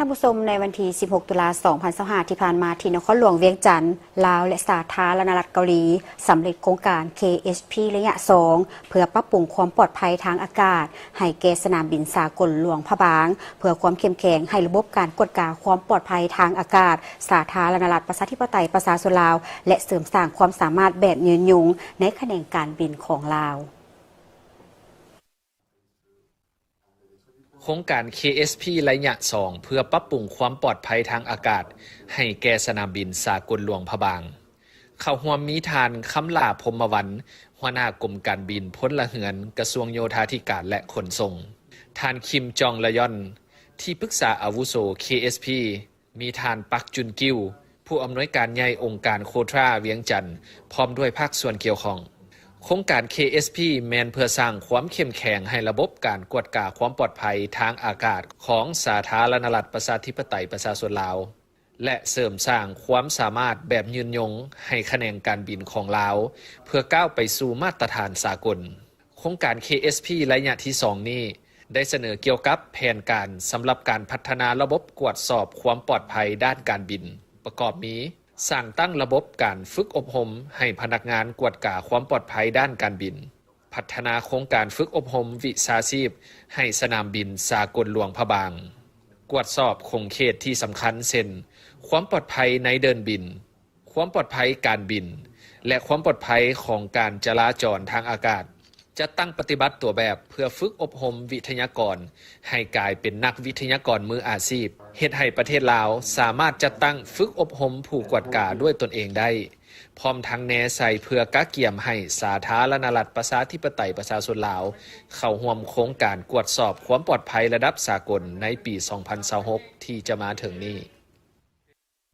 ທ່ານຜູ້ຊົມ, ໃນວັນທີສິບຫົກ ຕຸລາ ສອງພັນຊາວຫ້າ ທີ່ຜ່ານມາ, ທີ່ນະຄອນຫຼວງວຽງຈັນ, ລາວ ແລະ ສາທາລະນະລັດເກົາຫຼີ ສຳເລັດໂຄງການ KSP ໄລຍະສອງ ເພື່ອປັບປຸງຄວາມປອດໄພທາງອາກາດ ໃຫ້ແກ່ສະໜາມບິນສາກົນຫຼວງພະບາງ, ເພື່ອຄວາມເຂັ້ມແຂງໃຫ້ລະບົບການກວດກາຄວາມປອດໄພທາງອາກາດ ສາທາລະນະລັດປະຊາທິປະໄຕປະຊາຊົນລາວ ແລະ ເສີມສ້າງຄວາມສາມາດແບບຍືນຍົງໃນຂະແໜງການບິນຂອງລາວ. ໂຄງການ KSP ໄລຍະສອງ ເພື່ອປັບປຸງຄວາມປອດໄພທາງອາກາດໃຫ້ແກ່ສະໜາມບິນສາກົນຫຼວງພະບາງ. ເຂົ້າຮ່ວມມີທ່ານ ຄຳຫຼ້າ ພົມມະວັນ, ຫົວໜ້າກົມການບິນພົນລະເຮືອນ, ກະຊວງໂຍທາທິການ ແລະ ຂົນສົ່ງ, ທ່ານ ຄິມ ຈອງລະຢອນ, ທີ່ປຶກສາອາວຸໂສ KSP, ມີທ່ານ ປັກ ຈຸນກິວ, ຜູ້ອຳນວຍການໃຫຍ່ອົງການໂຄທຣາວຽງຈັນ, ພ້ອມດ້ວຍພາກສ່ວນກ່ຽວຂ້ອງ. ໂຄງການ KSP ແມ່ນເພື່ອສ້າງຄວາມເຂັ້ມແຂງໃຫ້ລະບົບການກວດກາຄວາມປອດໄພທາງອາກາດຂອງສາທາລະນະລັດປະຊາທິປະໄຕປະຊາຊົນລາວ ແລະ ເສີມສ້າງຄວາມສາມາດແບບຍືນຍົງໃຫ້ຂະແໜງການບິນຂອງລາວ ເພື່ອກ້າວໄປສູ່ມາດຕະຖານສາກົນ. ໂຄງການ KSP ໄລຍະທີສອງນີ້ ໄດ້ສະເໜີກ່ຽວກັບແຜນການສຳລັບການພັດທະນາລະບົບກວດສອບຄວາມປອດໄພດ້ານການບິນ, ປະກອບມີ ສ້າງຕັ້ງລະບົບການຝຶກອົບຮົມໃຫ້ພະນັກງານກວດກາຄວາມປອດໄພດ້ານການບິນ, ພັດທະນາໂຄງການຝຶກອົບຮົມວິຊາຊີບໃຫ້ສະໜາມບິນສາກົນຫຼວງພະບາງ, ກວດສອບຂົງເຂດທີ່ສຳຄັນ ເຊັ່ນ ຄວາມປອດໄພໃນເດີ່ນບິນ, ຄວາມປອດໄພການບິນ ແລະ ຄວາມປອດໄພຂອງການຈະລາຈອນທາງອາກາດ, ຈັດຕັ້ງປະຕິບັດຕົວແບບເພື່ອຝຶກອົບຮົມວິທະຍາກອນໃຫ້ກາຍເປັນນັກວິທະຍາກອນມືອາຊີບ, ເຮັດໃຫ້ປະເທດລາວສາມາດຈັດຕັ້ງຝຶກອົບຮົມຜູ້ກວດກາດ້ວຍຕົນເອງໄດ້, ພ້ອມທັງແນໃສ່ເພື່ອກະກຽມໃຫ້ສາທາລະນະລັດປະຊາທິປະໄຕປະຊາຊົນລາວ ເຂົ້າຮ່ວມໂຄງການກວດສອບຄວາມປອດໄພລະດັບສາກົນໃນປີສອງພັນຊາວຫົກ ທີ່ຈະມາເຖິງນີ້.